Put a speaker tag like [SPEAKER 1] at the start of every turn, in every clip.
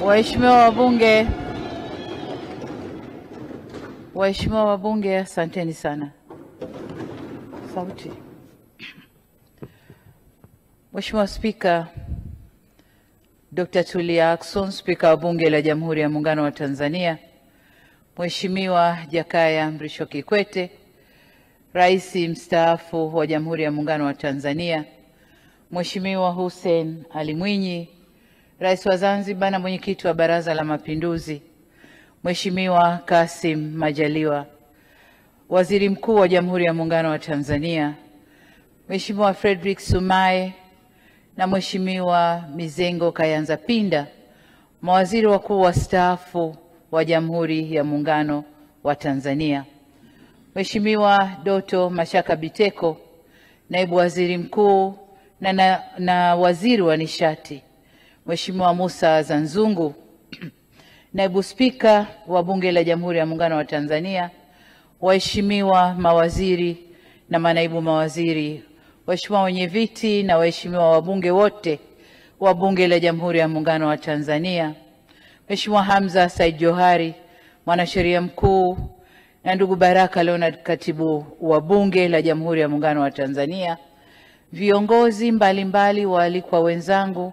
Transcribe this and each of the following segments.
[SPEAKER 1] Waheshimiwa wabunge, waheshimiwa wabunge, asanteni sana. Sauti. Mheshimiwa Spika Dr. Tulia Ackson, Spika wa Bunge la Jamhuri ya Muungano wa Tanzania, Mheshimiwa Jakaya Mrisho Kikwete, Rais mstaafu wa Jamhuri ya Muungano wa Tanzania, Mheshimiwa Hussein Ali Mwinyi, Rais wa Zanzibar na Mwenyekiti wa Baraza la Mapinduzi, Mheshimiwa Kassim Majaliwa, Waziri Mkuu wa Jamhuri ya Muungano wa Tanzania, Mheshimiwa Frederick Sumaye na Mheshimiwa Mizengo Kayanza Pinda, mawaziri wakuu wastaafu wa Jamhuri ya Muungano wa Tanzania, Mheshimiwa Doto Mashaka Biteko, Naibu Waziri Mkuu na Waziri wa Nishati, Mheshimiwa Musa Zanzungu, Naibu Spika wa Bunge la Jamhuri ya Muungano wa Tanzania, waheshimiwa mawaziri na manaibu mawaziri, waheshimiwa wenye viti na waheshimiwa wabunge wote wa Bunge la Jamhuri ya Muungano wa Tanzania, Mheshimiwa Hamza Said Johari, Mwanasheria Mkuu, na ndugu Baraka Leonard, Katibu wa Bunge la Jamhuri ya Muungano wa Tanzania, viongozi mbalimbali, waalikwa wenzangu,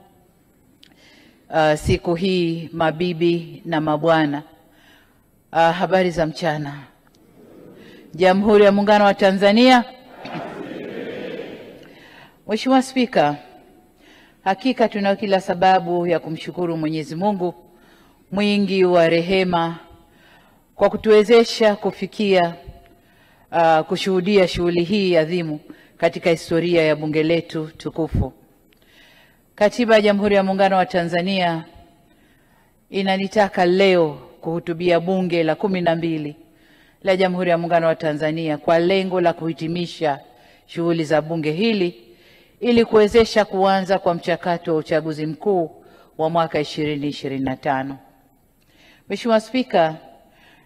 [SPEAKER 1] siku hii, mabibi na mabwana, habari za mchana. Jamhuri ya Muungano wa Tanzania. Mheshimiwa Spika, hakika tuna kila sababu ya kumshukuru Mwenyezi Mungu mwingi wa rehema kwa kutuwezesha kufikia kushuhudia shughuli hii adhimu katika historia ya bunge letu tukufu. Katiba ya Jamhuri ya Muungano wa Tanzania inanitaka leo kuhutubia Bunge la 12 la Jamhuri ya Muungano wa Tanzania kwa lengo la kuhitimisha shughuli za bunge hili ili kuwezesha kuanza kwa mchakato wa uchaguzi mkuu wa mwaka 2025. Mheshimiwa Spika,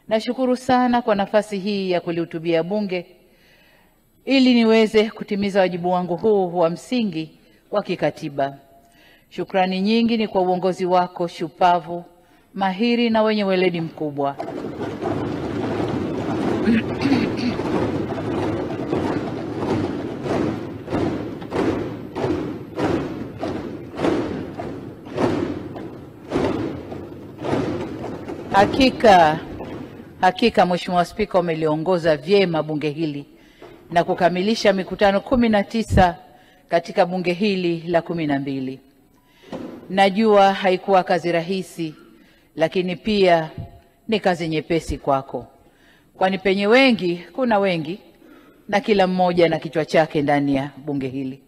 [SPEAKER 1] nashukuru sana kwa nafasi hii ya kulihutubia bunge ili niweze kutimiza wajibu wangu huu wa msingi wa kikatiba. Shukrani nyingi ni kwa uongozi wako shupavu, mahiri na wenye weledi mkubwa. Hakika Mheshimiwa Spika, umeliongoza vyema bunge hili na kukamilisha mikutano 19 katika bunge hili la 12. Najua haikuwa kazi rahisi, lakini pia ni kazi nyepesi kwako, kwani penye wengi kuna wengi na kila mmoja na kichwa chake ndani ya bunge hili.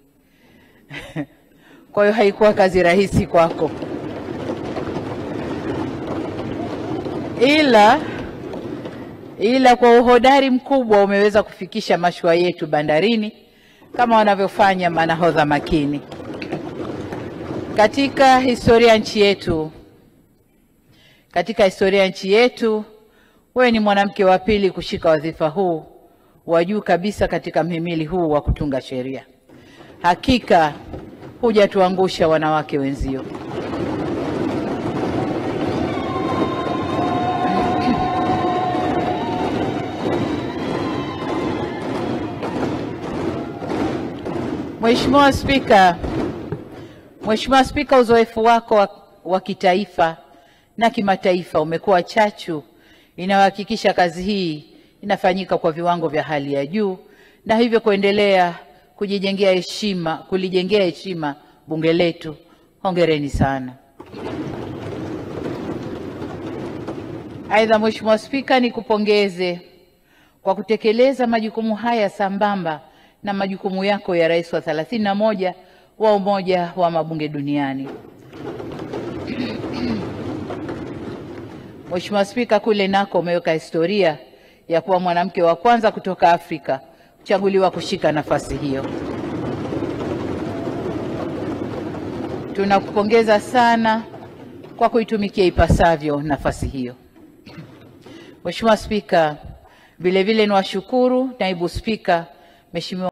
[SPEAKER 1] Kwa hiyo haikuwa kazi rahisi kwako, ila kwa uhodari mkubwa umeweza kufikisha mashua yetu bandarini kama wanavyofanya manahodha makini. Katika historia nchi yetu, wewe ni mwanamke wa pili kushika wadhifa huu wa juu kabisa katika mhimili huu wa kutunga sheria. Hakika hujatuangusha wanawake wenzio. Mheshimiwa Spika, uzoefu wako wa kitaifa na kimataifa umekuwa chachu inayohakikisha kazi hii inafanyika kwa viwango vya hali ya juu na hivyo kuendelea kulijengea heshima bunge letu. Hongereni sana. Aidha, Mheshimiwa Spika, nikupongeze kwa kutekeleza majukumu haya sambamba na majukumu yako ya Rais wa 31 wa Umoja wa Mabunge Duniani. Mheshimiwa Spika, kule nako umeweka historia ya kuwa mwanamke wa kwanza kutoka Afrika kuchaguliwa kushika nafasi hiyo. Tunakupongeza sana kwa kuitumikia ipasavyo nafasi hiyo. Mheshimiwa Spika, vile vile niwashukuru Naibu Spika Mheshimiwa